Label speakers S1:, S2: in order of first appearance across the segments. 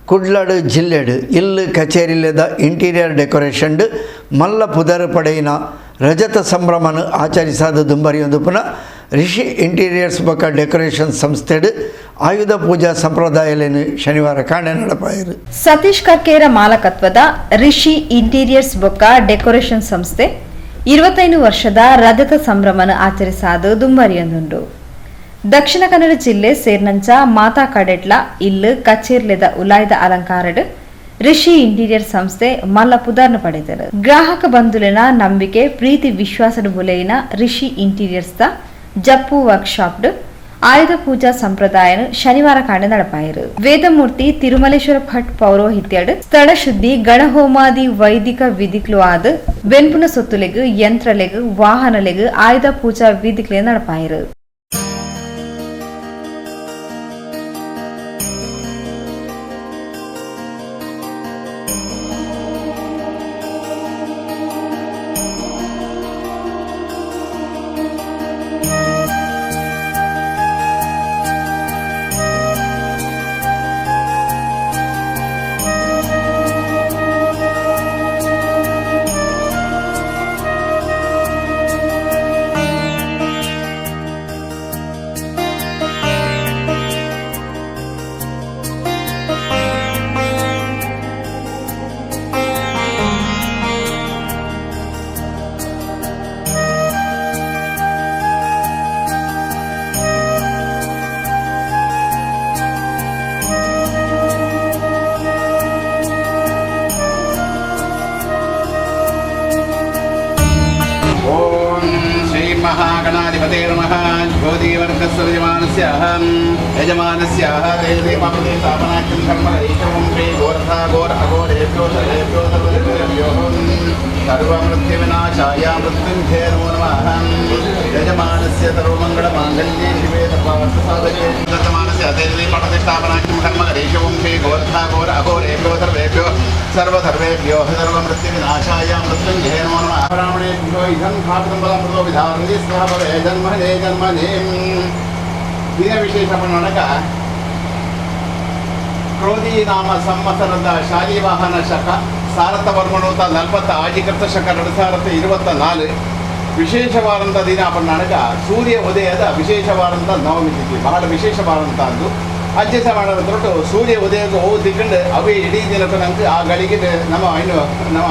S1: ಕುಡ್ಲಡು ಜಿಲ್ಲೆಡು ಇಲ್ಲು ಕಚೇರಿಲೆದ interior decoration ಮಲ್ಲ ಪುದರ್ ಪಡೆಯಿನ ರಜತ ಸಂಭ್ರಮನು ಆಚರಿಸಾದ ದುಂಬರಿಯೊಂದುಪುನ ರಿಷಿ ಇಂಟೀರಿಯರ್ಸ್ ಬೊಕ್ಕ ಡೆಕೋರೇಷನ್ ಸಂಸ್ಥೆಡು ಆಯುಧ ಪೂಜಾ ಸಂಪ್ರದಾಯಲೇನು ಶನಿವಾರ ಕಾಂಡೆ ನಡಪಾಯರು.
S2: ಸತೀಶ್ ಕರ್ಕೇರ ಮಾಲಕತ್ವದ ರಿಷಿ ಇಂಟೀರಿಯರ್ಸ್ ಬೊಕ್ಕ ಡೆಕೋರೇಷನ್ ಸಂಸ್ಥೆ 25 ವರ್ಷದ ರಜತ ಸಂಭ್ರಮನ ಆಚರಿಸಾದ ದುಂಬರಿಯೊಂದುಂಡು. ದಕ್ಷಿಣ ಕನ್ನಡ ಜಿಲ್ಲೆ ಸೇರ್ನಂಚ ಮಾತಾ ಕಡೆಟ್ಲ ಇಲ್ಲು ಕಚೇರ್ಲೆದ ಉಲಾಯ್ದ ಅಲಂಕಾರಡ್ ರಿಷಿ ಇಂಟೀರಿಯರ್ ಸಂಸ್ಥೆ ಮಲ್ಲ ಪುದರ್ನ ಪಡೆದರು. ಗ್ರಾಹಕ ಬಂಧುಲೆನ ನಂಬಿಕೆ ಪ್ರೀತಿ ವಿಶ್ವಾಸದ ಬುಲೆಯಿನ ರಿಷಿ ಇಂಟೀರಿಯರ್ಸ್ the Jeppu workshop ಆಯುಧ ಪೂಜಾ ಸಂಪ್ರದಾಯನ ಶನಿವಾರ ಕಾಂಡೆ ನಡಪಾಯರು. ವೇದಮೂರ್ತಿ ತಿರುಮಲೇಶ್ವರ ಭಟ್ ಪೌರೋಹಿತ್ಯಡ್ ಸ್ಥಳ ಶುದ್ಧಿ, ಗಣಹೋಮಾದಿ ವೈದಿಕ ವಿಧಿಕ್ಲು ಆದ್ ಬೆನ್ಪುನ ಸೊತ್ತುಲೆಗ್, ಯಂತ್ರಲೆಗ್, ವಾಹನಲೆಗ್ ಆಯುಧ ಪೂಜಾ ವಿಧಿಕ್ಲೆ ನಡಪಾಯರು.
S3: ಓಂ ಶ್ರೀ ಮಹಾಗಣಾಧಿಪತೇ ನಮಃ. ಜ್ಯೋತಿವರ್ಗಸ್ವ ಯಜಮಾನಸ್ಯ ಯಜಮಾನಸ್ಯ ದೇವದೇವಾಪದೇ ಸ್ಥಾಪನಾಖ್ಯಂ ಕರ್ಮರೈಷಂ ಶ್ರೀ ಘೋರಥ ಘೋರ ಅಘೋರೇಭ್ಯೋ ಸರ್ವೇಭ್ಯೋ ಸರ್ವದೇಭ್ಯೋ ಸರ್ವಮೃತ್ಯುವಿನಾಶಾಯ ಮೃತ್ಯುಂಜಯ ನಮೋ ನಮಃ. ಯಜಮಾನಸ್ಯ ಸರ್ವಮಂಗಳಮಾಂಗಲ್ಯೇ ಶಿವೇ ಸರ್ವಾರ್ಥಸಾಧಕೆ. ದತ್ತಮಾನಸ್ಯ ದೇವದೇವಾಪದೇ ಸ್ಥಾಪನಾಖ್ಯಂ ಕರ್ಮರೈಷಂ ಶ್ರೀ ಘೋರಥ ಘೋರ ಅಘೋರೇಭ್ಯೋ ಸರ್ವೇಭ್ಯೋ ಸರ್ವಸರ್ವೇಭ್ಯೋ ಸರ್ವಮೃತ್ಯುವಿನಾಶಾಯ ಮೃತ್ಯುಂಜಯ ನಮೋ ನಮಃ. ಬ್ರಾಹ್ಮಣೇಭ್ಯೋ ಇದಂ ಸ್ಥಾಪಿತಂ ಬಲಮೃತೋ ವಿಧಾರತಿ ಸ್ಮಃ ಭವೇ ಜನ್ಮನೇ ಜನ್ಮನೇ. ದಿನ ವಿಶೇಷ ಪಣ್ಣನಕ ಕ್ರೋಧಿ ನಾಮ ಸಂವತ್ಸರದ ಶಾಲಿವಾಹನ ಶಕ ಸಾರಥವರ್ಮನೂತ 46 ಶಕ 2024. ವಿಶೇಷವಾದಂಥ ದಿನ ಪಣ್ಣನಕ ಸೂರ್ಯ ಉದಯದ ವಿಶೇಷವಾದಂಥ ನವಮಿ ತಿಥಿ, ಬಹಳ ವಿಶೇಷವಾದಂಥದ್ದು. ಅಜ್ಜಸ ಮಾಡೋದ್ರ ತೊಟ್ಟು ಸೂರ್ಯ ಉದಯಕ್ಕೆ ಹೋಗಿ ತಿಕ್ಕೊಂಡು ಅವೇ ಇಡೀ ದಿನಕ್ಕೆ ನಂಗೆ ಆ ಗಳಿಗೆ ನಮ್ಮ ಇನ್ನು ನಮ್ಮ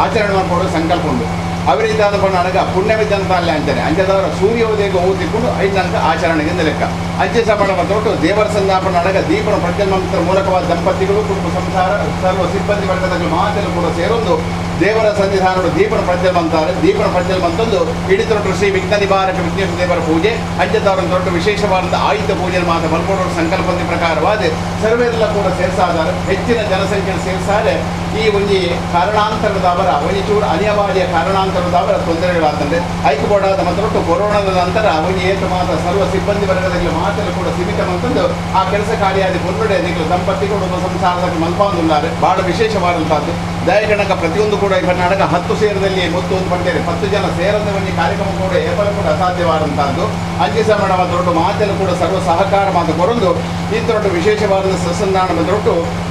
S3: ಆಚರಣೆ ಮಾಡಿಕೊಡೋ ಸಂಕಲ್ಪ ಉಂಟು. ಅವರಿದ್ದಾದ ಪಣ್ಣನಕ ಪುಣ್ಯವಿದ್ದಂತ ಅಲ್ಲ ಅಂತಾನೆ ಅಂಜದವರ ಸೂರ್ಯೋದಯಕ್ಕೆ ಹೋಗಿ ತಿಕ್ಕೊಂಡು ಐದು ನಂಗೆ ಆಚರಣೆಗೆ ಲೆಕ್ಕ. ಅಜ್ಜಸ ಮಾಡೋ ತೊಟ್ಟು ದೇವರ ಸಂದಾಪಣ್ಣನಕ ದೀಪನ ಪ್ರಜ್ವಲನ ಮೂಲಕವಾದ ದಂಪತಿಗಳು, ಕುಟುಂಬ, ಸಂಸಾರ, ಸರ್ವ ಸಿಬ್ಬಂದಿ ವರ್ಗದ ಮಾತೆಲ್ಲ ಕೂಡ ಸೇರೊಂದು ದೇವರ ಸನ್ನಿಧಾನಗಳು ದೀಪನ ಪ್ರಜ್ವಲ ಅಂತಾರೆ. ದೀಪನ ಪ್ರಜ್ವಲ ಅಂತಂದು ಇಡೀ ತೊಟ್ಟು ಶ್ರೀ ವಿಘ್ನ ನಿವಾರಕ ವಿಘ್ನೇಶ್ವರ ದೇವರ ಪೂಜೆ ಅಜ್ಜದವರನ್ನು ದೊಡ್ಡ ವಿಶೇಷವಾದಂಥ ಆಯುಧ ಪೂಜೆ ಮಾತ್ರ ಮಲ್ಕೊಡೋರ ಸಂಕಲ್ಪದ ಪ್ರಕಾರವಾದ ಸರ್ವೆಲ್ಲ ಕೂಡ ಸೇರ್ಸಾದಾರೆ. ಹೆಚ್ಚಿನ ಜನಸಂಖ್ಯೆ ಸೇರ್ಸಾರೆ ಈ ಒಂಜಿ ಕಾರಣಾಂತರದವರ ಒಂಜಿ ಚೂರು ಅನಿವಾರ್ಯ ಕಾರಣಾಂತರದವರ ತೊಂದರೆಗಳಾತಂದ್ರೆ ಐಕ್ಯಬೋರ್ಡಾದ ಮತ್ತು ಕೊರೋನಾದ ನಂತರ ಒಂಜಿ ಏತು ಮಾತ್ರ ಸರ್ವ ಸಿಬ್ಬಂದಿ ವರ್ಗದಲ್ಲಿ ಮಾತೆಲ್ಲ ಕೂಡ ಸೀಮಿತ ಅಂತಂದು ಆ ಕೆಲಸ ಕಾರ್ಯಾದಿ ಮುನ್ನಡೆ ದಂಪತಿಗಳು ಸಂಸಾರದ ಮಲ್ಪಾಂದುಲ್ಲಾರೆ ಬಹಳ ವಿಶೇಷವಾದಂಥದ್ದು. ದಯಗಣಕ ಪ್ರತಿಯೊಂದು ಕೂಡ ಈ ಕರ್ನಾಟಕ 10 ಸೇರದಲ್ಲಿ ಮೊತ್ತು ಒಂದು ಪಂಟೇರಿ 10 ಜನ ಸೇರದ ಒಂದು ಕಾರ್ಯಕ್ರಮ ಕೂಡ ಏಪಲ ಕೂಡ ಅಸಾಧ್ಯವಾದಂಥದ್ದು. ಅಂಜಿ ಸಮಾಣವ ದೊಡ್ಡ ಮಾತೆಲ್ಲ ಕೂಡ ಸರ್ವ ಸಹಕಾರ ಮಾತು ಕೊರೊಂದು ಈ ದೊಡ್ಡ ವಿಶೇಷವಾದ ಸತ್ಸಂಧಾನ ದೊಡ್ಡ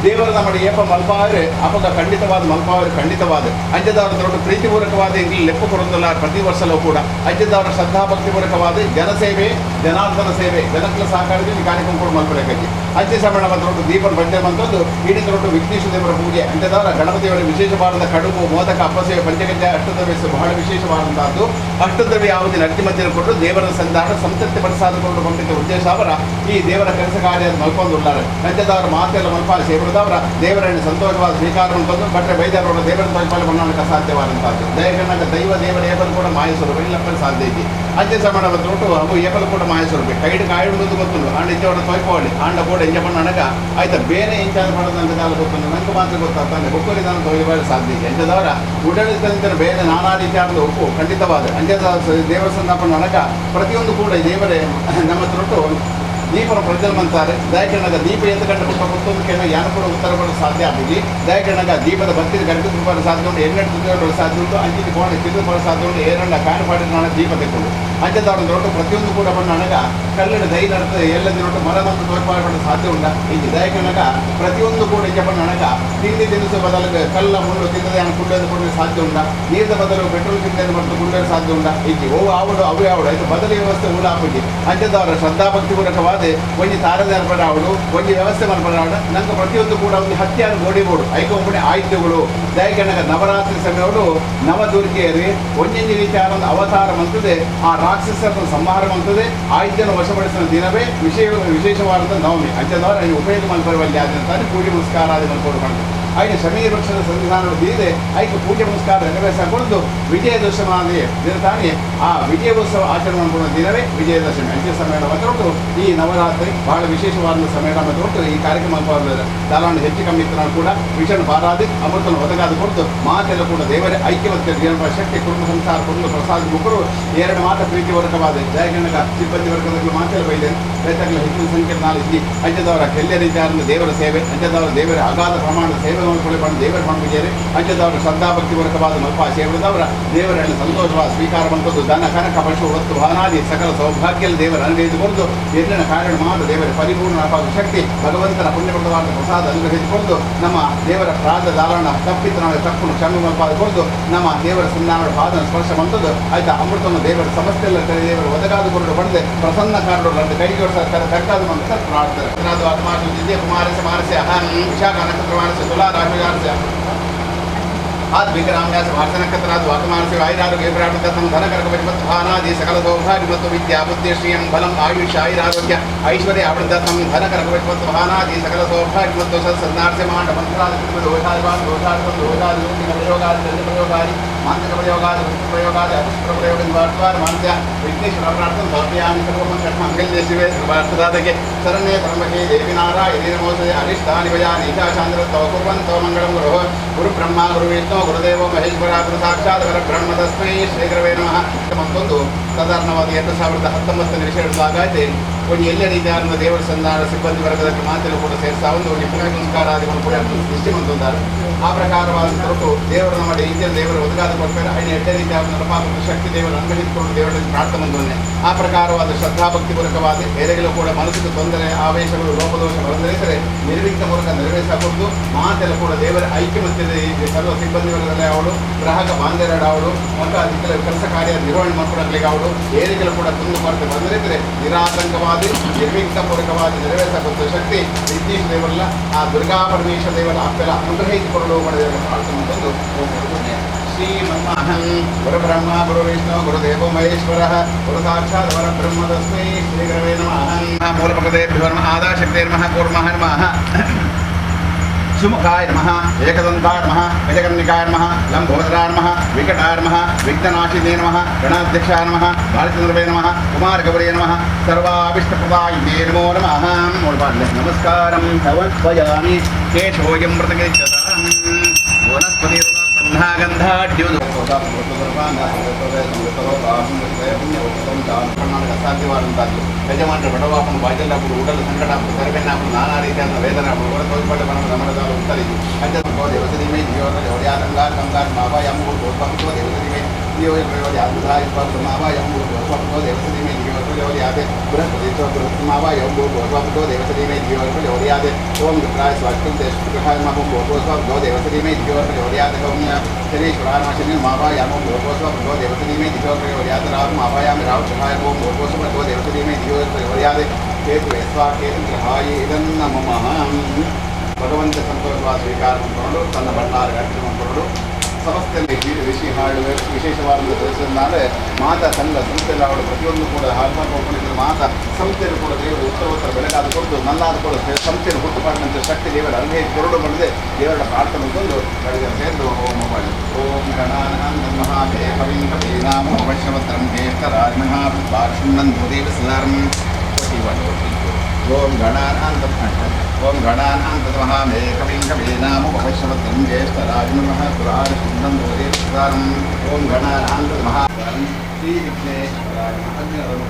S3: ದೇವರ ನಮ್ಮ ಏಪ ಮಲ್ಪಾವರೆ ಅಪಗ ಖಂಡಿತವಾದ ಮಲ್ಪಾವರೆ ಖಂಡಿತವಾದ ಅಂಜದವರ ದೊಡ್ಡ ಪ್ರೀತಿಪೂರ್ವಕವಾದ ಇಂಗ್ಲಿ ಲೆಪ್ಪು ಕೊರೊಂದಲ್ಲ ಪ್ರತಿ ವರ್ಷಲೂ ಕೂಡ ಅಂಜದವರ ಶ್ರದ್ಧಾಭಕ್ತಿಪೂರ್ವಕವಾದ ಜನಸೇವೆ, ಜನಾರ್ದನ ಸೇವೆ, ಜನಕಲ ಸಹಕಾರದಲ್ಲಿ ಈ ಕಾರ್ಯಕ್ರಮ ಕೂಡ ಮಲ್ಪಬೇಕಾಗಿ. ಅಂಜಿ ಸಮಾಣವ ದೊಡ್ಡ ದೀಪನ ಬಂಡೆ ಬಂತದ್ದು ಇಡೀ ದೊಡ್ಡ ವಿಘ್ನೇಶ್ವರ ದೇವರ ಪೂಜೆ ಅಂಜದವರ ಗಣಪತಿಯವರ ವಿಶೇಷವಾದ ಕಡುಬು, ಮೋದಕ, ಅಪ್ಪಸೇವೆ, ಪಂಚಗಜ್ಜ, ಅಷ್ಟದ್ರವ್ಯ ಬಹಳ ವಿಶೇಷವಾದಂತಹದ್ದು. ಅಷ್ಟದ್ರವ್ಯ ಯಾವುದೇ ನಡ್ತಿ ಮಧ್ಯೆ ಕೊಟ್ಟು ದೇವರ ಸಂಧಾನ ಸಂತೃಪ್ತಿ ಪಡಿಸಾದುಕೊಂಡು ಪಂಡಿತ ಉದ್ದೇಶ ಅವರ ಈ ದೇವರ ಕೆಲಸ ಕಾರ್ಯ ಮಲ್ಕೊಂಡುಳ್ளாರೆ. ಅಂಜದವರ ಮಾತೆಲ್ಲ ಮಲ್ಪ ಸೇವರದವರ ದೇವರನ್ನು ಸಂತೋಷವಾದ ಸ್ವೀಕಾರ ಅಂತಂದು ಬಟ್ಟೆ ಬೈದವರ ದೇವರ ತೋಲ್ಪಾಲೆ ಮಾಡಲಿಕ್ಕೆ ಅಸಾಧ್ಯವಾದಂತಹದ್ದು. ದಯಗಣ್ಣಗ ದೈವ ದೇವರ ಏಪಲು ಕೂಡ ಮಾಯ ಸ್ವರೂಪ ಇಲ್ಲಪ್ಪಲು ಸಾಧ್ಯ ಐತಿ. ಅಂಜೆ ಸಮಾನ ತೊಟ್ಟು ಅವು ಏಪಲು ಕೂಡ ಮಾಯ ಸ್ವರೂಪ ಕೈಡು ಕಾಯಿಡುವುದು ಗೊತ್ತುಂಡು ಆಂಡ ಇಂಚವಡ ತೋಯ್ಪೋಳಿ ಆಂಡ ಕೂಡ ಎಂಜ ಪಣ್ಣನಕ ಆಯ್ತಾ ಬೇರೆ ಇಂಚಾದ ಮಾಡೋದಂತ ಕಾಲ ಗೊತ್ತುಂಡು ನಂಗೆ ಮಾತ್ರ ಗೊತ್ತಾಗ್ತಾನೆ ಒಕ್ಕಲಿ ನಾನು ತೊಯ್ಬಾರ ಸಾಧ್ಯ ಐತಿ. ಅಂಜದವರ ಉಡಳಿತ ಬೇರೆ ನಾನಾ ರೀತಿಯಾದ ಒಪ್ಪು ಖಂಡಿತವಾದ ಅಂಜದ ದೇವರ ಸಂದಾಪಣ್ಣನಕ ಪ್ರತಿಯೊಂದು ಕೂಡ ದೇವರೇ ನಮ್ಮ ತೊಟ್ಟು ದೀಪನ ಪ್ರಜ್ವಲ ಅಂತಾರೆ. ದಯಕಣ್ಣಗ ದೀಪ ಎದ್ದು ಕಂಡು ಪುಟ್ಟ ಪುತ್ತೊಂದು ಕೇಳ ಯಾನು ಕೂಡ ಉತ್ತರ ಕೊಡಲು ಸಾಧ್ಯ ಆಗಿದೆ. ದಯಕಣ್ಣಗ ದೀಪದ ಬತ್ತಿನ ಗಂಟು ತುಂಬ ಸಾಧ್ಯ ಉಂಟು, ಎಣ್ಣೆ ತುದಿಗಳು ಸಾಧ್ಯ ಉಂಟು, ಅಂಚಿನ ಕೋಣೆ ತಿರುಗಿ ಸಾಧ್ಯ ಉಂಟು, ಏರಣ್ಣ ಕಾಣು ಪಾಡಿದ ನಾನು ದೀಪ ತೆಕ್ಕೊಂಡು ಅಂಚದಾರ ದೊಡ್ಡ ಪ್ರತಿಯೊಂದು ಕೂಡ ಬಣ್ಣಾಗ ಕಲ್ಲಡ ದೈ ನಡ್ತದೆ ಎಲ್ಲ ದಿನೊಟ್ಟು ಮರ ಮತ್ತು ತೋರ್ಪಾಡ ಸಾಧ್ಯ ಉಂಡ ಇಂಚ ದಯಕನಗ ಪ್ರತಿಯೊಂದು ಕೂಡ ಇಂಚ ಬಣ್ಣಾಗ ತಿಂಡಿ ತಿನಿಸು ಬದಲು ಕಲ್ಲ ಮುಳ್ಳು ತಿಂದದೆ ಕುಡ್ಡೋದು ಕೊಡಲು ಸಾಧ್ಯ ಉಂಡ ನೀರಿನ ಬದಲು ಪೆಟ್ರೋಲ್ ತಿಂದನ್ನು ಮತ್ತು ಕುಡ್ಡಲು ಸಾಧ್ಯ ಉಂಡ ಇಂಚಿ ಓ ಆವಡು ಅವೇ ಆವಡು ಆಯ್ತು ಬದಲು ವ್ಯವಸ್ಥೆ ಉಲ್ಲ ಆಪುಜಿ ಅಂಚದವರ ಶ್ರದ್ಧಾಭಕ್ತಿ ಪೂರ್ವಕವಾದ ಒಂಜಿ ತಾರದೆ ಅರ್ಪಣಾವಡು ಒಂಜಿ ವ್ಯವಸ್ಥೆ ಮಲ್ಪಡಾವಡು ನಂಗೆ ಪ್ರತಿಯೊಂದು ಕೂಡ ಒಂದು ಹತ್ಯಾರು ಗೋಡಿಬೋಡು ಐಕೊಂಬುಣೆ ಆಯುಧಗಳು ದಯಗಣಗ ನವರಾತ್ರಿ ಸಮಯಗಳು ನವದುರ್ಗೆಯರು ಒಂಜೊಂಜಿ ರೀತಿಯ ಒಂದು ಅವತಾರ ಮಂತದೆ ಆ ರಾಕ್ಷಸರನ್ನು ಸಂಹಾರ ಮಂತದೆ ಆಯುಧನ ವಶಪಡಿಸಿದ ದಿನವೇ ವಿಶೇಷವಾದ ನವಮಿ ಅಂಚದವರ ಉಪಯೋಗ ಮಲ್ಪರವಲ್ಲಿ ಆದಂತಾನೆ ಪೂಜೆ ಪುನಸ್ಕಾರಾದಿ ಮಲ್ಪಡು ಮಾಡಿದೆ ಐದು ಶಮೀ ವೃಕ್ಷದ ಸನ್ನಿಧಾನ ಬೀದೆ ಐಕೆ ಪೂಜೆ ಪುನಸ್ಕಾರ ನೆರವೇರಿಸಿಕೊಂಡು ವಿಜಯದಶಮಿ ದಿನ ತಾನೇ ಆ ವಿಜಯೋತ್ಸವ ಆಚರಣೆ ಮಾಡಿಕೊಳ್ಳುವ ದಿನವೇ ವಿಜಯದಶಮಿ. ಅಂತ್ಯ ಸಮ್ಮೇಳನ ಮತ್ತು ಈ ನವರಾತ್ರಿ ಬಹಳ ವಿಶೇಷವಾದ ಸಮ್ಮೇಳನ ಮತ್ತು ಈ ಕಾರ್ಯಕ್ರಮ ದಾಲಾಂಡ ಹೆಚ್ಚು ಕಮ್ಮಿ ಇತ್ತು ಕೂಡ ವಿಷಣ ಬಾರಾದಿ ಅಮೃತನ ಒದಗಾದ ಕೊಡ್ತು ಮಾತೆಲ್ಲ ಕೂಡ ದೇವರೇ ಐಕ್ಯವತ್ತೆ ಶಕ್ತಿ ಕುಟುಂಬ ಸಂಸಾರ ಕುಟುಂಬ ಪ್ರಸಾದ ಮುಖರು ಎರಡು ಮಾತ ಪ್ರೀತಿ ವರ್ಗವಾದ ಜಯಗಣಕ ಸಿಬ್ಬಂದಿ ವರ್ಗದ ಮಾತೆಲ್ಲ ಬೈದೇನೆ ರೈತಗಳ ಹೆಚ್ಚಿನ ಸಂಖ್ಯೆ ನಾಲಿಸಿ ಅಂಚದವರ ಕೆಲ್ಲೆ ರೀತಿಯಾದ ದೇವರ ಸೇವೆ ಅಂಚದವರ ದೇವರ ಅಗಾಧ ಪ್ರಮಾಣದ ಸೇವೆ ನೋಡಿಕೊಳ್ಳಿ ದೇವರ ಪಂಪಿಜೇರಿ ಅಂಚದವರ ಶ್ರದ್ಧಾಭಕ್ತಿ ವರ್ಗವಾದ ಮಲ್ಪ ಸೇವದವರ ದೇವರನ್ನು ಸಂತೋಷವಾದ ಸ್ವೀಕಾರ ಬಂತದ್ದು ಧನ ಕನಕ ಪಶು ವಸ್ತು ವಾಹನಾದಿ ಸಕಲ ಸೌಭಾಗ್ಯ ದೇವರ ಅನುಗ್ರಹಿಸಿಕೊಂಡು ಎರಡನ ಕಾರಣ ಮಾತ್ರ ದೇವರ ಪರಿಪೂರ್ಣ ಶಕ್ತಿ ಭಗವಂತನ ಪುಣ್ಯಪ್ರದವಾದ ಪ್ರಸಾದ ಅನುಗ್ರಹಿಸಿಕೊಂಡು ನಮ್ಮ ದೇವರ ಪ್ರಾದ ದಾರಣ ತಪ್ಪಿತನ ತಪ್ಪು ಕ್ಷಮೆ ಮಲ್ಪಾದ ನಮ್ಮ ದೇವರ ಸನ್ನಿಧಾನದ ಪಾದನ ಸ್ಪರ್ಶ ಬಂತದ್ದು ಆಯ್ತಾ ಅಮೃತವನ್ನು ದೇವರ ಸಮಸ್ಯೆ ದೇವರ ಒದಗಾದ ಕೊರಡು ಪಡೆದೆ ಪ್ರಸನ್ನ ಕಾರಡು രണ്ട് ಕೈಗೆ ತಕ್ಕಾದ ಮಂತ್ರ ಪ್ರಾರ್ಥನೆ ಕುಮಾರಸ್ಯ ಮಾನಸ್ಯ ಅಹಂ ವಿಶಾಖ ನಕ್ಷತ್ರ ಮಾನಸ್ಯ ತುಲಾ ರಾಶಿಯಾರಸ್ಯ ಆದ್ವಿಕರಾಮ್ಯಾಸ ಭಾರತ ನಕ್ಷತ್ರಾದ್ ವಾಕಮಾನಸಿ ಆಯುರಾರೋಗ್ಯ ಪ್ರಾಪ್ತ ಧನ ಕನಕ ಪರಿಪತ್ತು ಭಾನಾದಿ ಸಕಲ ಸೌಭಾಗ್ಯ ಮತ್ತು ವಿದ್ಯಾ ಬುದ್ಧಿ ಶ್ರೀಯಂ ಬಲಂ ಆಯುಷ್ ಆಯುರಾರೋಗ್ಯ ಐಶ್ವರ್ಯ ಅಮೃತಂ ಧನ ಕನಕ ಪರಿಪತ್ತು ಭಾನಾದಿ ಸಕಲ ಸೌಭಾಗ್ಯ ಮತ್ತು ಸತ್ಸನ್ನಾರ್ಸ್ಯ ಮಾಂಡ ಮಂತ್ರಾದಿ ದೋಷಾದಿವಾನ್ ದೋಷಾದಿ ದೋಷಾದಿ ಪ್ರಯೋಗಾದಿ ಪ್ರಯೋಗಾದಿ ಮಾಂತ್ರಿಕ ಪ್ರಯೋಗಾದಿ ಪ್ರಯೋಗಾದಿ ಅಪುಷ್ಪ ಪ್ರಯೋಗ ನಿವಾರ್ತ್ವಾರ ಮಾಂತ್ಯ ವಿಘ್ನೇಶ್ವರ ಪ್ರಾರ್ಥನೆ ಸಮರ್ಪಯಾಮಿ ಸರ್ವಮಂಗಲ್ಯ ಶಿವೆ ಸರ್ವಾರ್ಥಸಾಧಕೆ ಶರಣ್ಯೇ ತ್ರ್ಯಂಬಕೆ ದೇವಿ ನಾರಾಯಣಿ ನಮೋಸ್ತುತೆ ಅರಿಷ್ಟಾನಿ ಭಯಾನಿ ಈಶಾಚಾಂದ್ರ ತವ ಕುರ್ವಂತೋ ಮಂಗಳಂ ಗುರುಃ ಗುರು ಬ್ರಹ್ಮ ಗುರು ವಿಷ್ಣು ಗುರುದೇವೋ ಮಹೇಶ್ವರ ಗುರು ಸಾಕ್ಷಾತ್ ಪರಬ್ರಹ್ಮ ತಸ್ಮೈ ಶ್ರೀ ಗುರವೇ ನಮಃ. ಮತ್ತೊಂದು ಸಾಧಾರಣವಾದ 2019 ವಿಷಯಗಳಾಗೈತೆ ಒಂದು ಎಲ್ಲ ರೀತಿಯಾದ ದೇವರ ಸಂಧಾನ ಸಿಬ್ಬಂದಿ ವರ್ಗದ ಮಾತೆಲ್ಲ ಕೂಡ ಸೇರಿಸ ಒಂದು ಪೂಜೆ ಪುನಸ್ಕಾರಾದಿಗಳು ಕೂಡ ಸೃಷ್ಟಿ ಮಂತೊಂದಾರು. ಆ ಪ್ರಕಾರವಾದ ಹೊರತು ದೇವರು ನಮ್ಮ ರೀತಿಯಲ್ಲಿ ದೇವರು ಒದಗಾದ ಕೊಡ್ತಾರೆ ಐದು ಎಡ್ಡೆ ರೀತಿಯಾದ ನರಪಾಪ ಶಕ್ತಿ ದೇವರು ಅನುಗ್ರಹಿಸಿಕೊಂಡು ದೇವರಲ್ಲಿ ಪ್ರಾರ್ಥನೆ ಬಂದವನ್ನೇ ಆ ಪ್ರಕಾರವಾದ ಶ್ರದ್ಧಾಭಕ್ತಿ ಪೂರ್ವಕವಾದ ಬೇರೆಗಳು ಕೂಡ ಮನಸ್ಸಿಗೆ ತೊಂದರೆ ಆವೇಶಗಳು ಲೋಪದೋಷ ಬಂದರೆ ನಿರ್ವಿಘ್ನ ಮೂಲಕ ನೆರವೇರಿಸಬಹುದು. ಮಾತೆಲ್ಲ ಕೂಡ ದೇವರ ಐಕ್ಯಮತ್ಯದ ಸರ್ವ ಸಿಬ್ಬಂದಿ ವರ್ಗದಲ್ಲಿ ಅವಳು ಗ್ರಾಹಕ ಬಾಂಧವ್ಯರ ಅವಳು ಮತ್ತು ಅದಕ್ಕೆ ಕೆಲಸ ಕಾರ್ಯ ನಿರ್ವಹಣೆ ಮಾಡಿಕೊಳ್ಳಲಿಕ್ಕೆ ಅವಳು ಏರಿಕೆಗಳು ಕೂಡ ಕುಂದು ಕೊರತೆ ಬಂದರೆ ನಿರಾತಂಕವಾದಿ ನಿರ್ವಿಘ್ನ ಪೂರ್ವಕವಾಗಿ ನೆರವೇರಿಸಬಹುದು ಶಕ್ತಿ ವಿಘ್ನೇಶ ದೇವರಲ್ಲ ಆ ದುರ್ಗಾ ಪರಮೇಶ್ವರ ದೇವರ ಅಪ್ಪೆಲ್ಲ ಅನುಗ್ರಹಿಸಿಕೊಳ್ಳಲು ಮಾಡಿದ ಪ್ರಾರ್ಥನೆ ಅಂತಂದು ಶ್ರೀ ಮನ್ಮಹಂ ಗುರುಬ್ರಹ್ಮ ಗುರು ವಿಷ್ಣು ಗುರುದೇವೋ ಮಹೇಶ್ವರ ಗುರು ಸಾಕ್ಷಾತ್ ಪರಬ್ರಹ್ಮ ತಸ್ಮೈ ಶ್ರೀ ಗುರವೇ ನಮಃ. ಮೂಲಭಗದೇಭ್ಯೋ ನಮಃ ಆದಾಶಕ್ತೇ ನಮಃ ಕೂರ್ಮಃ ನಮಃ ಸುಮುಖಾಯ ನಮಃ ಏಕದಂತಾಯ ನಮಃ ಗಜಕರ್ಣಿಕಾಯ ನಮಃ ಲಂಬೋದರಾಯ ನಮಃ ವಿಕಟಾಯ ನಮಃ ವಿಘ್ನನಾಶಿನೇ ನಮಃ ಗಣಾಧ್ಯಕ್ಷಾಯ ನಮಃ ಬಾಲಚಂದ್ರವೇ ನಮಃ ಕುಮಾರಗೌರೇ ನಮಃ ಸರ್ವಾಭೀಷ್ಟಪ್ರದಾಯಿನೇ ನಮೋ ನಮಃ. ನಮಸ್ಕಾರಂ ಸಮರ್ಪಯಾಮಿ ಕೇಶೋಯಂ ಮೃತಗಿರಿಚತಾಂ ವನಸ್ಪತಿ ಕರ್ನಾಟಕ ಸಾಧ್ಯವಾದಂಥದ್ದು ಯಜಮಾನರ ಬಡವಾಪನು ಬಾಜಲ್ಲಾಪುಡು ಉಡಲು ಸಂಕಟಾಪುಡು ಕರಿಬೆನ್ನಾಪುಡು ನಾನಾ ರೀತಿಯಾದ ವೇದನಾಪುಡು ಹೊರ ತೋಲ್ಪಟ್ಟ ಬನಮ ನಮರದಾಲ ಉತ್ತರಿದು ಅಂಜೋ ದೇವಸದಿಮೆ ಜೀವನ ಹೊಡೆಯಾದಂಗಾರ ಗಂಗಾರ ಮಾವ ಯಂಬು ಗೋಸ್ವಾಮಿತ್ವ ದೇವಸದಿಮೆ ಬೃಹಸ್ಪತಿ ಮಾವ ಯಂಬು ಗೋಸ್ವಾಮಿತ್ವ ದೇವಸದಿಮೆ ಜೀವನ ಓಂ ರುದ್ರಾಯ ಸ್ವಾಸ್ತಿಂ ದೇಶಗ್ರಹಾಯ ನಮಃ ಭೋಗೋಸ್ವ ಗೋ ದೇವಸದಿಮೆ ಜೀವನ ಹೊಡೆಯಾದ ಗೌಮ್ಯ ಶನೀಶ್ವರಾಯ ಶನಿ ಮಾವಾಯಾಮ ಭೋಗೋಸ್ವ ಗೋ ದೇವಸದಿಮೆ ಜೀವನ ಹೊಡೆಯಾದ ರಾಹು ಮಾವಾಯಾಮ ರಾಹು ಗ್ರಹಾಯ ಓಂ ಭೋಗೋಸ್ವ ಗೋ ದೇವಸದಿಮೆ ಜೀವನ ಹೊಡೆಯಾದ ಕೇತು ಯಸ್ವಾ ಕೇತು ಗ್ರಹಾಯ ಇದನ್ನ ಮಮ ಭಗವಂತ ಸಂತೋಷವಾದ ಸ್ವೀಕಾರ ಮಾಡಿಕೊಂಡು ತನ್ನ ಭಂಡಾರ ಅರ್ಪಣೆ ಮಾಡಿಕೊಂಡು ಸಂಸ್ಥೆಯಲ್ಲಿ ಋಷಿ ಹಾರ್ಡ್ವೇರ್ ವಿಶೇಷವಾದ ಸದಸ್ಯನಾದರೆ ಮಾತಾ ಸಂಘ ಸಂಸ್ಥೆಯಲ್ಲಿ ಅವಳು ಪ್ರತಿಯೊಂದು ಕೂಡ ಹಾಲ್ಮಾರ್ಕ್ ಮಾತಾ ಸಂಸ್ಥೆಯನ್ನು ಕೂಡ ದೇವರು ಉತ್ತರೋತ್ತರ ಬೆಳಕಾದ ಕೊಟ್ಟು ನಲ್ಲಾದ ಕೂಡ ಸಂಸ್ಥೆಯನ್ನು ಹುಟ್ಟುಪಾಡಿನಂಥ ಶಕ್ತಿ ದೇವರ ಅನುಗ್ರಹಿಸಿ ಕೊರಡು ಮಾಡಿದೆ ದೇವರ ಪ್ರಾರ್ಥನೆ ಬಂದು ಬೆಳಗ್ಗೆ ಸೇರಿದು ಓಂ ಮಾಡಿ ಓಂ ಗಣಾನಂ ಮಹಾದೇವ ಕವಿಂ ಕವೀನಾಮೋ ವೈಷ್ಣವತ್ರಂ ಜ್ಯೇಷ್ಠರಾಜಮಹಾಭಾಷುಣ್ಣಂದು ದೇವ ಸದಾರಂ ಓಂ ಗಣಾನಾಂತ ಓಂ ಗಣಾನಾಂತಮಹಾಮೇ ಕವಿಂ ಕವೀನಾಮೋ ವೈಷ್ಣವತ್ರಂ ಜ್ಯೇಷ್ಠರಾಜಮಹಾಪುರಾಣಶುಣ್ಣಂದು ದೇವ ಸದಾರಂ ಓಂ ಗಣಾನಾಂತ ಮಹಾ ಶ್ರೀ ವಿಘ್ನೇಶ್ವರಾಯ ನಮಃ.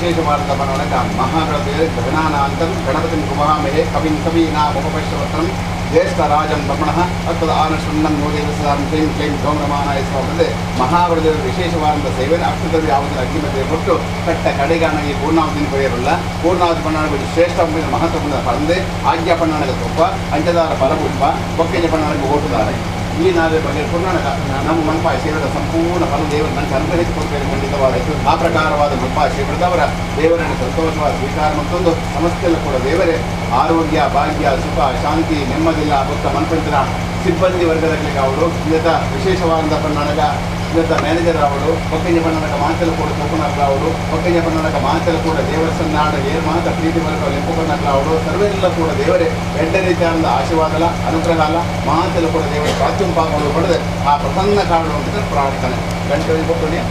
S3: ವಿಶೇಷವಾದ ಪನ್ನಣಕ ಮಹಾಗಣಪತಿ ಗಣಾನಾಂತಂ ಗಣಪತಿಂ ಕುಮಹಾಮಹೆ ಕವಿಂ ಕವೀನಾಮುಪಶ್ರವತ್ರಂ ಜ್ಯೇಷ್ಠರಾಜಂ ಬ್ರಹ್ಮಣಃ ಅತ್ತದ ಆನಶೃಣ್ಣಂ ನೋದೇವಸಾಂ ಕ್ಲೀಂ ಕ್ಲೀಂ ಧೌಮ್ರಮಾನಾಯ ಸ್ವಾಮಿ ಮಹಾಗಣದೇವರ ವಿಶೇಷವಾದಂಥ ಸೇವೆಯನ್ನು ಅಷ್ಟದಲ್ಲಿ ಯಾವುದನ್ನು ಅಗ್ನಿಮಧ್ಯೆ ಕೊಟ್ಟು ಕಟ್ಟ ಕಡೆಗಾಣಗಿ ಪೂರ್ಣಾವತಿನ ಕೊರೆಯರಲ್ಲ. ಪೂರ್ಣಾವತಿ ಪಣ್ಣಾಣ ಶ್ರೇಷ್ಠ ಮಹತ್ವಪೂರ್ಣ ಪಂದೆ ಆಜ್ಞಾ ಪಣ್ಣಾಣಗ ತುಪ್ಪ ಅಂಚದಾರ ಫಲಪುಷ್ಪ ಬೊಕ್ಕೆಜ ಪಣ್ಣಾಣಗ ಓಟುದಾರೆ ಈ ನಾವೇ ಬಗ್ಗೆ ಪುರ್ಣಾಣಕ ನಮ್ಮ ಮನ್ಪಾಯ ಸೇವೆದ ಸಂಪೂರ್ಣ ಫಲ ದೇವರು ನನಗೆ ಅನುಗ್ರಹಿಸಿಕೊಳ್ತೇನೆ. ಖಂಡಿತವಾದ ಆ ಪ್ರಕಾರವಾದ ಮನ್ಪಾಯ ಸೇವೆದವರ ದೇವರನ್ನು ಸಂತೋಷವಾದ ಸ್ವೀಕಾರ ಮತ್ತೊಂದು ಸಮಸ್ಯೆಲ್ಲ ಕೂಡ ದೇವರೇ ಆರೋಗ್ಯ ಭಾಗ್ಯ ಸುಖ ಶಾಂತಿ ನೆಮ್ಮದಿಲ್ಲ ಭಕ್ತ ಮನ್ಪಂಚನ ಸಿಬ್ಬಂದಿ ವರ್ಗದಲ್ಲಿ ಅವರು ಇವತ್ತ ವಿಶೇಷವಾದಂಥ ಪಣ್ಣಾಣಕ ಇವತ್ತ ಮ್ಯಾನೇಜರ್ ಅವರು ಒಕ್ಕಂಜ ಪಣ್ಣಾಣಕ ಮಾತೆಲ್ಲ ಕೂಡ ತೋಪನಾಗ್ಲ ಅವರು ಒಕ್ಕಂಜ ಪಣ್ಣಾಣಕ ಮಾತೆಲ್ಲ ಕೂಡ ದೇವರ ಸನ್ನಾಡ ಏರ್ ಮಾತ ಪ್ರೀತಿ ವರ್ಗ ಲೆಪ್ಪನಾಗ್ಲ ಅವರು ಸರ್ವೆಲ್ಲ ಕೂಡ ದೇವರೇ ಎಡ್ಡ ರೀತಿಯಾದ ಆಶೀರ್ವಾದಲ ಅನುಗ್ರಹ ಅಲ್ಲ ಮಾತೆಲ್ಲ ಕೂಡ ದೇವರ ಪ್ರಾತ್ಯುಂಪಾಗಲು ಪಡೆದು ಆ ಪ್ರಸನ್ನ ಕಾರಣ ಅಂತ ಪ್ರಾರ್ಥನೆ ಗಂಟೆ ಕೊಟ್ಟುಣ್ಯ.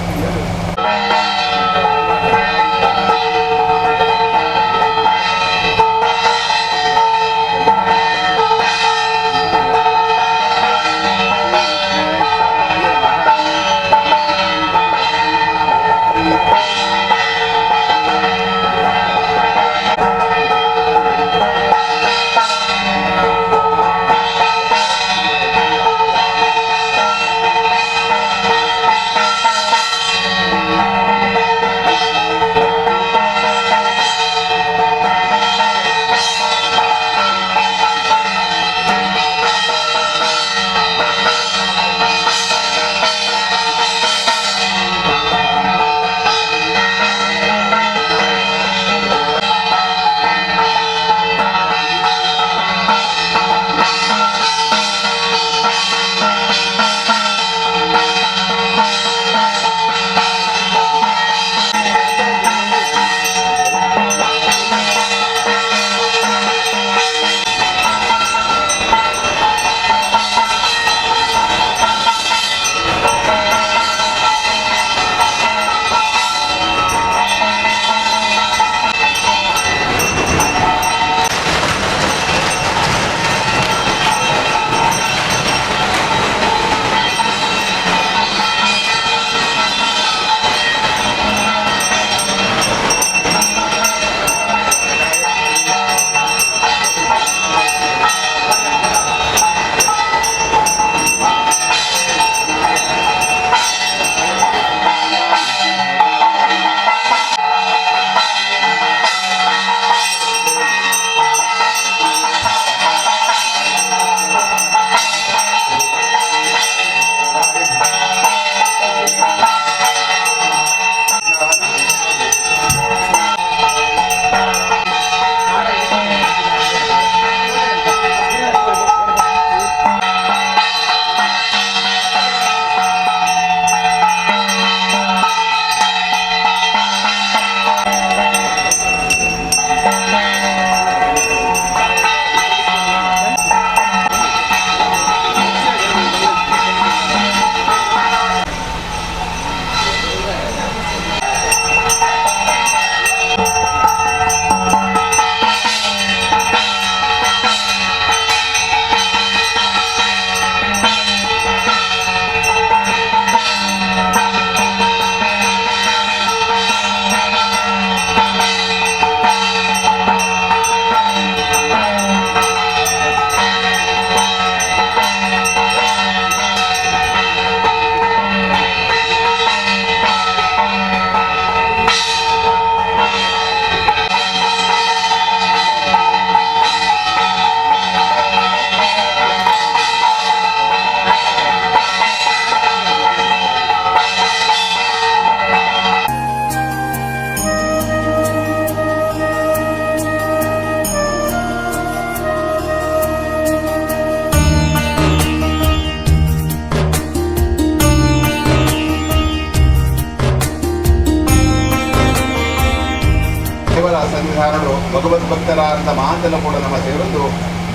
S3: ಸನ್ನಿಧಾನರು ಭಗವದ್ಭಕ್ತರಾದಂಥ ಮಾತೆಲ್ಲ ಕೂಡ ನಮ್ಮ ಸೇರೊಂದು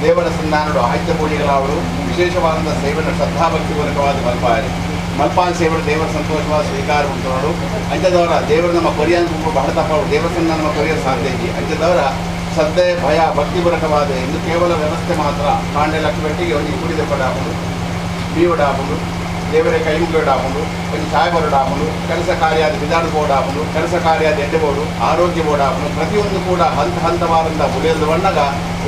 S3: ದೇವರ ಸನ್ನಿಧಾನರು ಆಯ್ತ ಪೂಜೆಗಳವರು ವಿಶೇಷವಾದಂಥ ಸೇವೆಯನ್ನು ಶ್ರದ್ಧಾಭಕ್ತಿಪೂರ್ವಕವಾದ ಮಲ್ಪಾರಿ ಮಲ್ಪಾನ್ ಸೇವೆ ದೇವರ ಸಂತೋಷವಾದ ಸ್ವೀಕಾರ ಉಂಟು. ಅಂಥದವರ ದೇವರು ನಮ್ಮ ಕೊರಿಯ ಬಹಳ ತಪ್ಪ ದೇವರ ಸನ್ನಿಧಾನ ನಮ್ಮ ಕೊರಿಯ ಸಾಧ್ಯ ಇದ್ದಿ ಅಂಥದವರ ಶ್ರದ್ಧೆ ಭಯ ಭಕ್ತಿಪೂರ್ವಕವಾದ ಇಂದು ಕೇವಲ ವ್ಯವಸ್ಥೆ ಮಾತ್ರ. ಕಾಂಡೆ ಲಕ್ಷ ಬೆಟ್ಟಿಗೆ ಅವನಿಗೆ ಕುಡಿದ ಪಡ ಹಾಕೋದು ಬೀವಡ ಹಾಕೋದು ದೇವರೇ ಕೈ ಮುಗಿಯೋಡಾಪುಂಡು, ಒಂಜಿ ಚಾಯ್ ಬರೋಡಾಪುಂಡು, ಕೆಲಸ ಕಾರ್ಯಾದ ವಿಧಾನ ಬೋರ್ಡ್, ಕೆಲಸ ಕಾರ್ಯಾದ ಎಡ್ಡೆ ಬೋರ್ಡು, ಆರೋಗ್ಯ ಬೋರ್ಡ್ ಆಪುಂಡು. ಪ್ರತಿಯೊಂದು ಕೂಡ ಹಂತ ಹಂತವಾದಂಥ ಬುಲೆಯದು ಬಣ್ಣಗ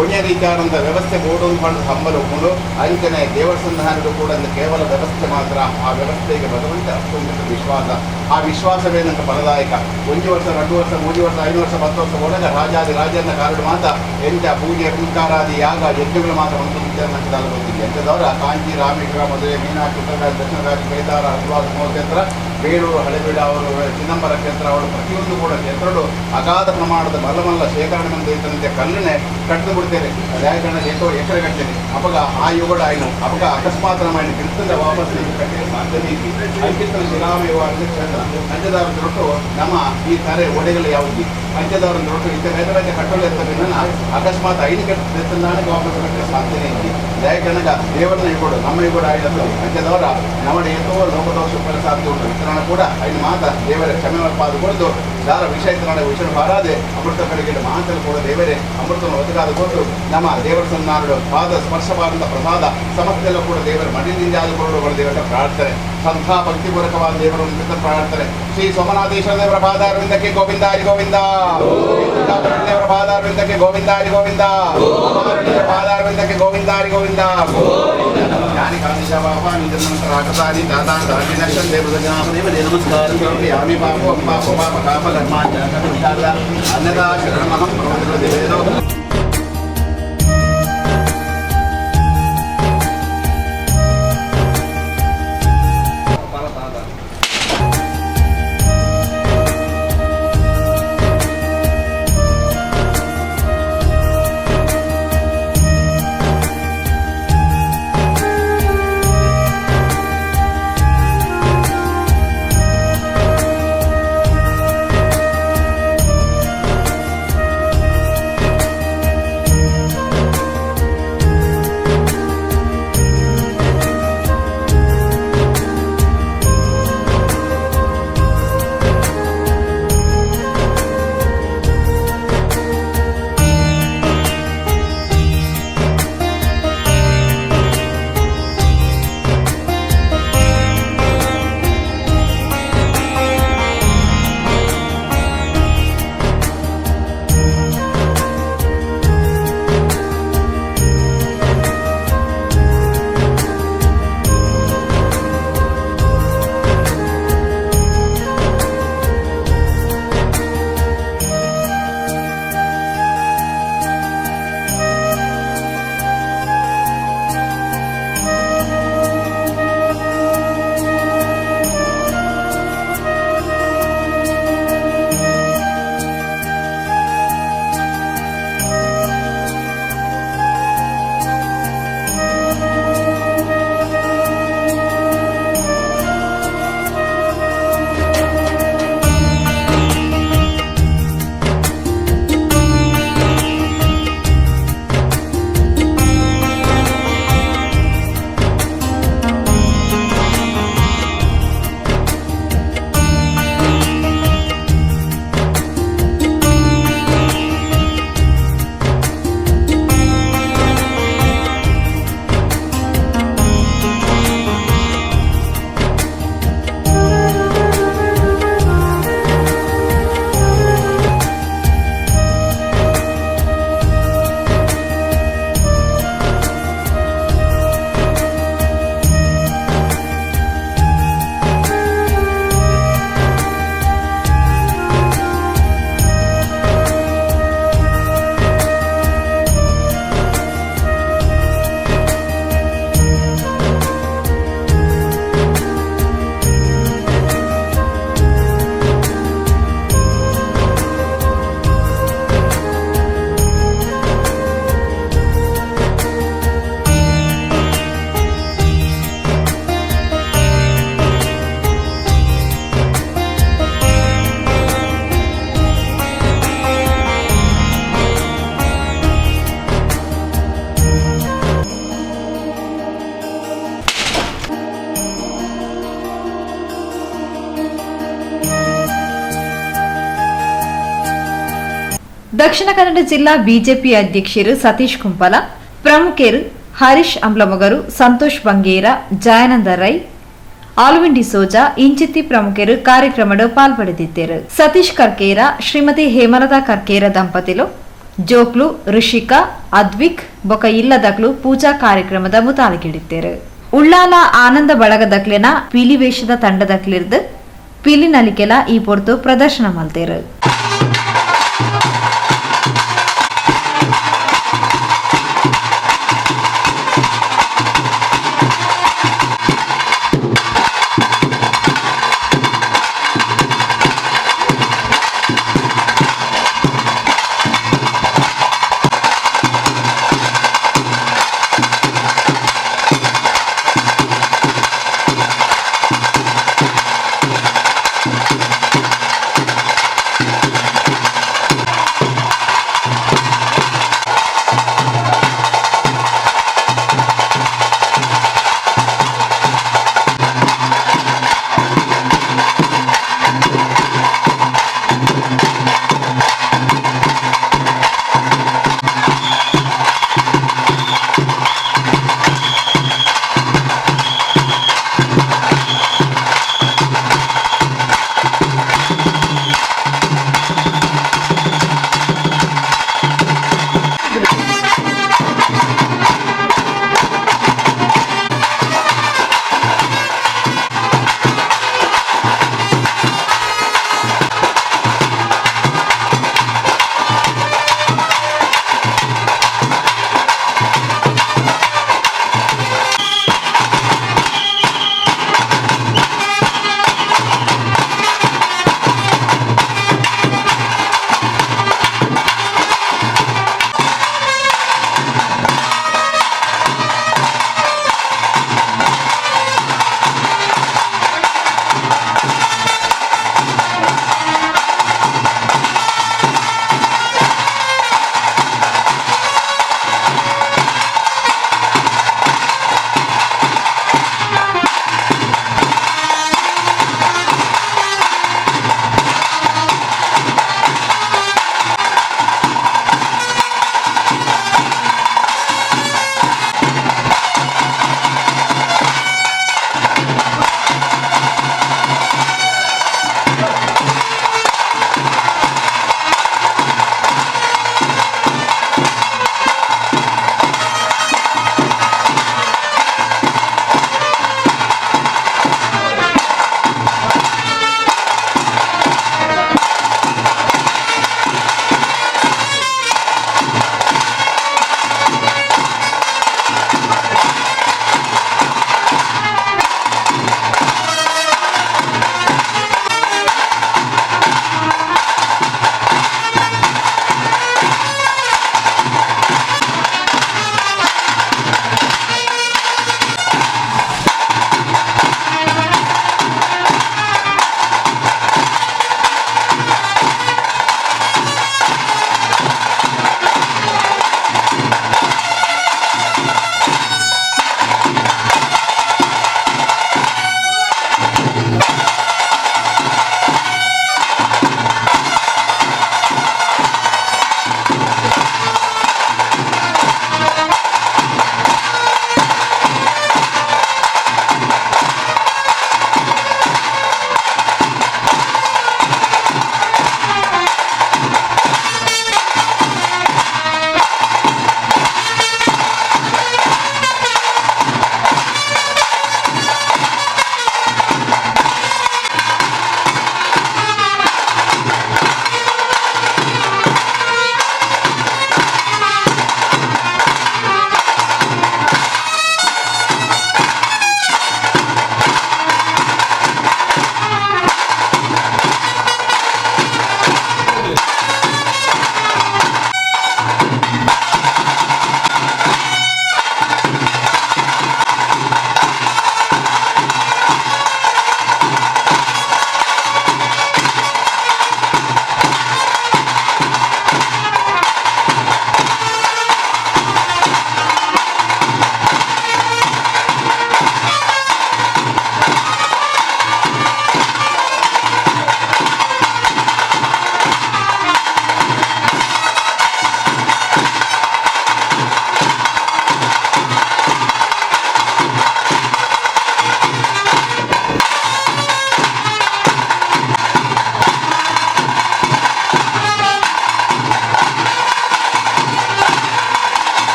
S3: ಒಳ್ಳೆಯ ರೀತಿಯಾದಂಥ ವ್ಯವಸ್ಥೆ ಬೋರ್ಡ್ ಒಂದು ಪಂಡ ಹಂಬಲ ಉಪ್ಪುಂಡು. ಅಂಚನೆ ದೇವರ ಸಂಧಾನಗಳು ಕೂಡ ಒಂದು ಕೇವಲ ವ್ಯವಸ್ಥೆ ಮಾತ್ರ. ಆ ವ್ಯವಸ್ಥೆಗೆ ಭಗವಂತ ಅಷ್ಟೊಂದು ವಿಶ್ವಾಸ, ಆ ವಿಶ್ವಾಸವೇ ನಂಗೆ ಫಲದಾಯಕ. 1 ವರ್ಷ 2 ವರ್ಷ 3 ವರ್ಷ 5 ವರ್ಷ 10 ವರ್ಷ ಒಳಗ ರಾಜಾದಿ ರಾಜನ ಕಾರಣ ಮಾತ್ರ ಎಂತ ಪೂಜೆ ಪುನಸ್ಕಾರಾದಿ ಯಾಗ ಯಜ್ಞಗಳು ಮಾತ್ರ ಒಂದು ನಂಗೆ ಗೊತ್ತಿದೆ. ಎಂಥದವರ ಕಾಂಚಿ, ರಾಮೇಶ್ವರ, ಮದುವೆ, ಮೀನಾಕ್ಷಿ, ಉತ್ತರಕಾಶಿ, ದಕ್ಷಿಣ ಕಾಶಿ, ಕೇದಾರ, ಹರಿದ್ವಾರ ಕ್ಷೇತ್ರ, ಬೇಲೂರು, ಹಳೆಬೀಡು ಅವರು, ಚಿದಂಬರ ಕ್ಷೇತ್ರ ಅವರು ಪ್ರತಿಯೊಂದು ಕೂಡ ಕ್ಷೇತ್ರಗಳು ಅಗಾಧ ಪ್ರಮಾಣದ ಮಲ್ಲ ಮಲ್ಲ ಶೇಖರಣೆ ಬಂದಂತೆ ಕಲ್ಲನ್ನೇ ಕಟ್ಟಿದು ಬಿಡ್ತೇನೆ. ರಾಯಗಣ ಏಕೋ ಎಕರೆ ಕಟ್ಟೇನೆ. ಅವಾಗ ಆ ಯುಗಡ ಆಯ್ನು ಅವಾಗ ಅಕಸ್ಮಾತ್ ನಮ್ಮ ಗಿರ್ತದ ವಾಪಸ್ ಕಟ್ಟೆ ಸಾಧ್ಯತೆ ಇದ್ವಿ. ಅಂಕಿತನ ಶಿಲಾಮಯವಾದ ಕ್ಷೇತ್ರ ಅಂಜದಾರ ದೊಟ್ಟು ನಮ್ಮ ಈ ತಾರೆ ಒಡೆಗಳು ಯಾವುದು ಅಂಜದಾರ ದೊಟ್ಟು ಇಂಥ ಬೇರೆ ಬೇರೆ ಕಟ್ಟೋಳು ಎತ್ತಬೇನ ಅಕಸ್ಮಾತ್ 5 ಕಟ್ಟೆ ವಾಪಸ್ ಕಟ್ಟೆ ಸಾಧ್ಯತೆ ಇದ್ವಿ. ದಯಗಣಗ ದೇವರನ್ನ ಇಗೋಡು ನಮ್ಮ ಇಗೋಡು ಆಯ್ತು ಅಂಜದವರ ನಮ್ಮ ಏತೋ ಲೋಕದೋಷ ಸಾಧ್ಯ ಉಂಟು. ಇತರಣ ಕೂಡ ಐದು ಮಾತ ದೇವರ ಕ್ಷಮೆ ಪಾದ ಕೊಡದು ದಾರ ವಿಷಯ ಇತರಣ ವಿಷಯ ಬಾರಾದೆ ಅಮೃತ ಕಡೆಗೆ ಮಾತಲ್ಲಿ ಕೂಡ ದೇವರೇ ಅಮೃತವನ್ನು ಒದಗಾದ ಕೊಟ್ಟು ನಮ್ಮ ದೇವರ ಸನ್ನಾರು ಪಾದ ಸ್ಪರ್ಶವಾದಂಥ ಪ್ರಸಾದ ಸಮಸ್ಯೆಲ್ಲ ಕೂಡ ದೇವರ ಮಡಿಲಿಂದ ಆದುಕೊಳ್ಳುವ ದೇವರ ಪ್ರಾರ್ಥನೆ. ಶ್ರದ್ಧಾ ಭಕ್ತಿಪೂರ್ವಕವಾದ ದೇವರನ್ನು ಪ್ರಾರ್ಥನೆ. ಶ್ರೀ ಸೋಮನಾಥೇಶ್ವರ ದೇವರ ಪಾದಾರವಿಂದಕ್ಕೆ ಗೋವಿಂದ ಹರಿ ಗೋವಿಂದ, ದೇವರ ಪಾದಾರವಿಂದಕ್ಕೆ ಗೋವಿಂದ ಹರಿ ಗೋವಿಂದ, ಪಾದಾರವಿಂದಕ್ಕೆ ಗೋವಿಂದ ಹರಿ ಗೋವಿಂದ. ಜ್ಞಾನಿ ಕಾಂತಿಶ ಬಾಬಾ ನಿಜನಂತರ ರಾಕಸಾರಿ ದಾದಾ ದಾಟಿನಕ್ಷನ್ ದೇವದ ನಮಸ್ಕಾರ ಯಾಮಿ ಪಾಪೋ ಪಾಪೋ ಪಾಪ ಕಾಪ ಧರ್ಮಾಂಚ ಅನ್ಯದಾ ಶರಣಮಹಂ ಪ್ರವಚನ.
S2: ದಕ್ಷಿಣ ಕನ್ನಡ ಜಿಲ್ಲಾ ಬಿಜೆಪಿ ಅಧ್ಯಕ್ಷರು ಸತೀಶ್ ಕುಂಪಲ, ಪ್ರಮುಖರು ಹರೀಶ್ ಅಂಬ್ಲಮೊಗರು, ಸಂತೋಷ್ ಬಂಗೇರ, ಜಯಾನಂದ ರೈ, ಆಲ್ವಿನ್ ಡಿಸೋಜಾ ಇಂಚಿತ್ತಿ ಪ್ರಮುಖರು ಕಾರ್ಯಕ್ರಮಡ್ ಪಾಲ್ಪಡೆದಿದ್ದರು. ಸತೀಶ್ ಕರ್ಕೇರ, ಶ್ರೀಮತಿ ಹೇಮಲತಾ ಕರ್ಕೇರ ದಂಪತಿಲು, ಜೋಕ್ಲು ಋಷಿಕಾ, ಅದ್ವಿಕ್ ಬೊಕ ಇಲ್ಲದಕ್ಲು ಪೂಜಾ ಕಾರ್ಯಕ್ರಮದ ಮುತಾಲಿಕೆಡಿತ್ತೇರು. ಉಳ್ಳಾಲ ಆನಂದ ಬಳಗದಕ್ಲೆನ ಪಿಲಿವೇಶದ ತಂಡದಕ್ಲಿರ್ದು ಪಿಲಿ ನಲಿಕೆಲ ಈ ಪೊರ್ತು ಪ್ರದರ್ಶನ ಮಲ್ತೇರು.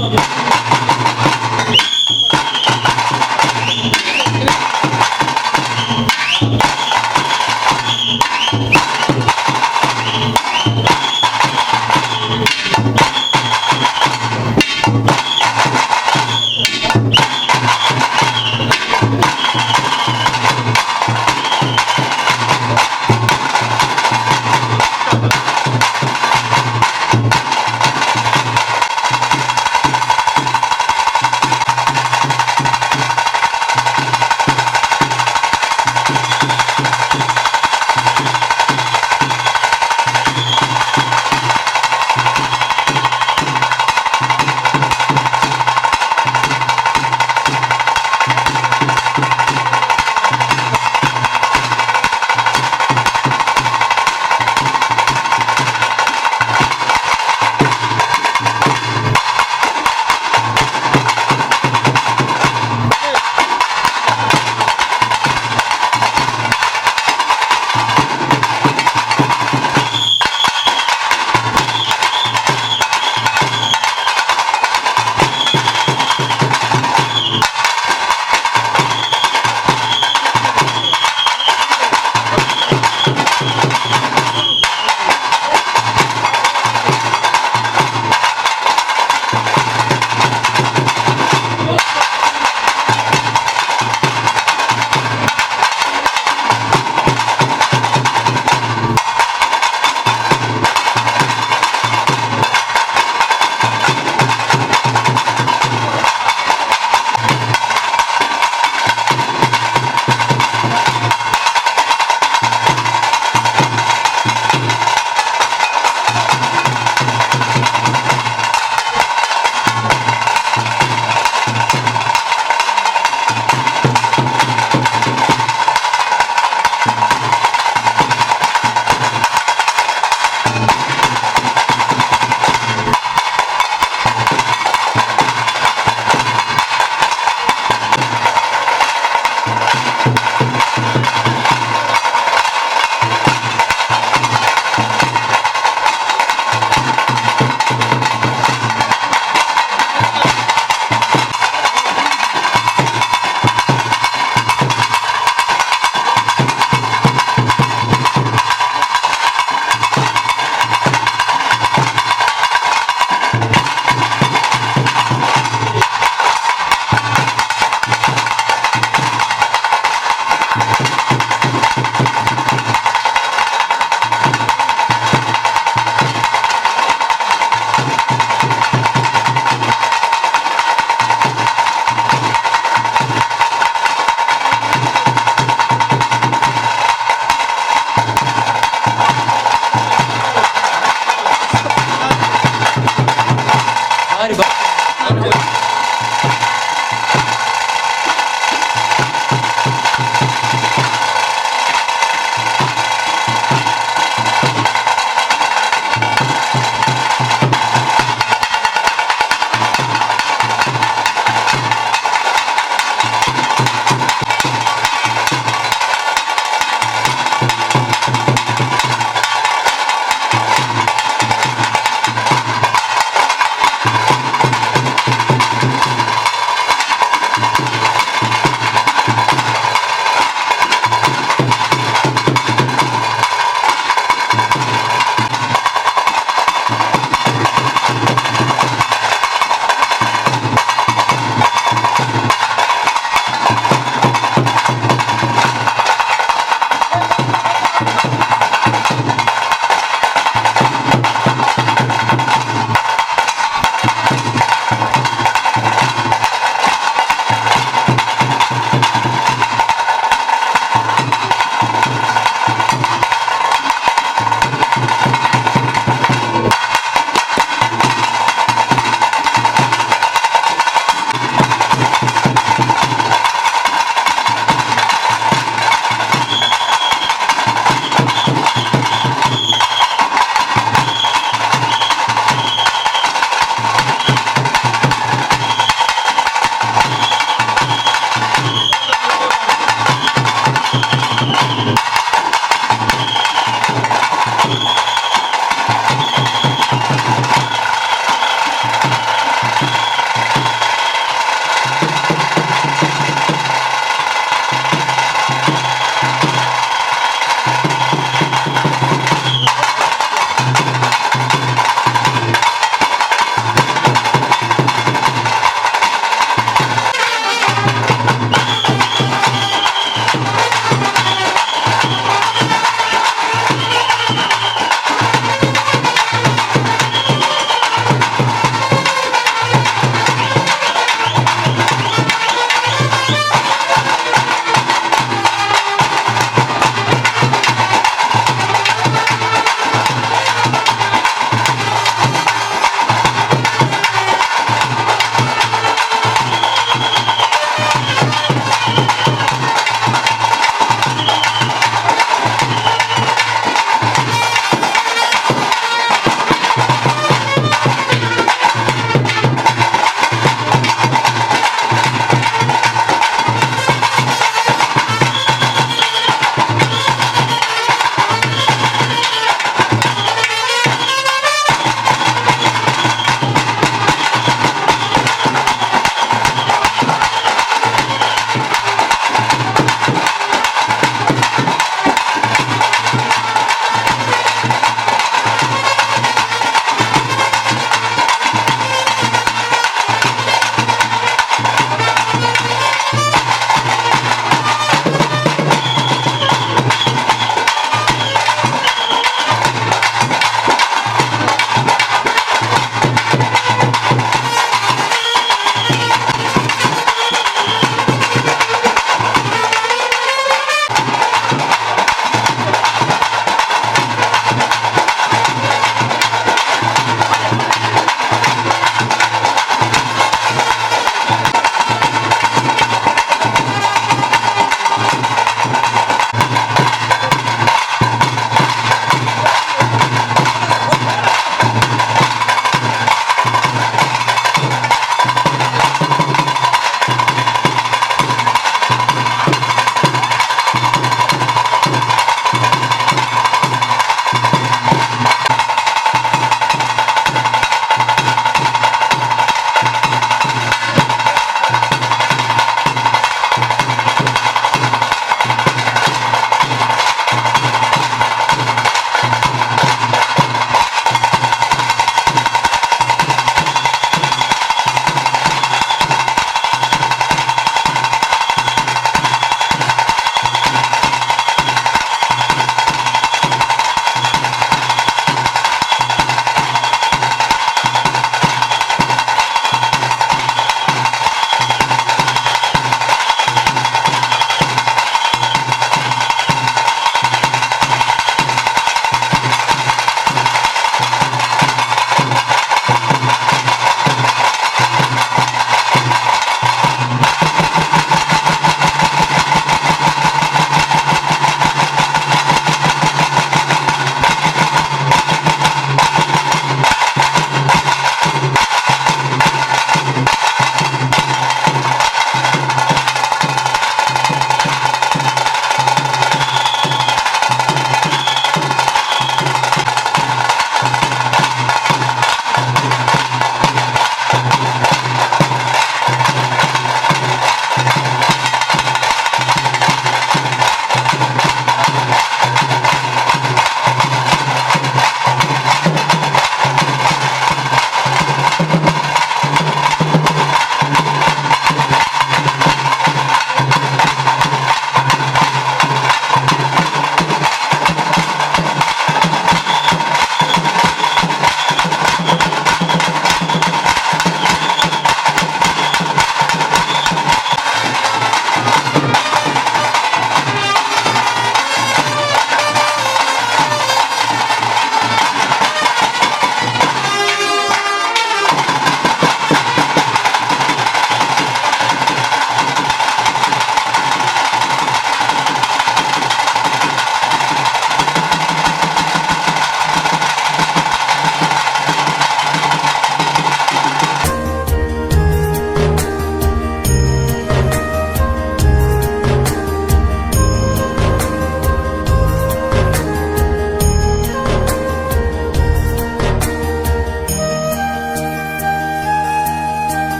S4: ಬಾರಿ.